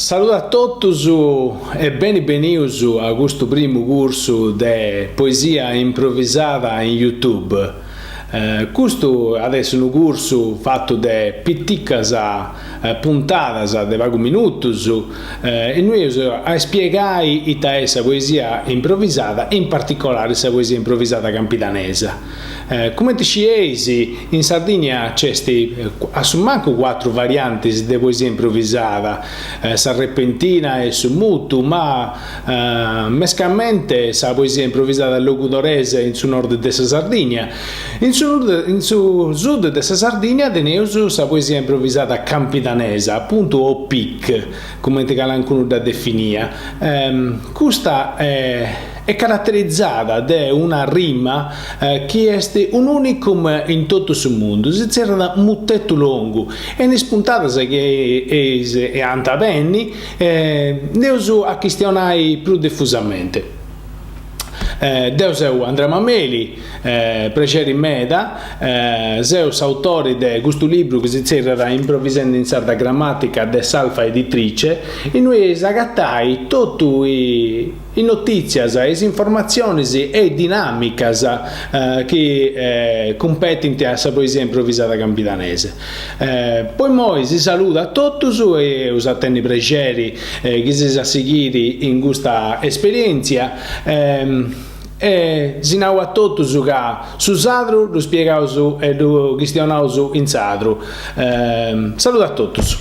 Saludu a totus e beni benius a custu primu cursu de poesia improvisada in YouTube. Custu at essi unu cursu fatu de piticas puntadas de pagu minutus innui eus a ispiegai ita est sa poesia improvisada e in particolari sa poesia improvisada campidanesa. Cumenti scieis, in Sardigna nc'est a su mancu cuatru variantis de poesia improvisada, sa repentina e su mutu, ma mescamente sa poesia improvisada logudoresa in su nord de sa Sardigna. In su in su sud de sa Sardigna teneus sa poesia improvisada campidanesa, apuntu o PIC, cumenti calancunu dda definia. Custa est caraterizada de una rima chi est un'unicum in totu su mundu, si zerrat mutetu longu e in is puntadas chi ant a benni nd'eus a chistionai prus difusamente. Deu seu Andrea Mameli, prexeri meda, seu s'autori de custu libru chi si zerrat Improvisendi in Sarda Grammatica de s'Alfa Editrice, innui eis agatai totu is notìtzias, is informatzionis e is dinàmicas chi cumpetint a sa poesia improvisada campidanese. Po immoi si saludu a totus e eus a tenni prexeri chi seis a sighiri in custa esperièntzia e si nau a totus ca su sadru ddu spiegaus e ddu chistionaus in sadru. Saludu a totus.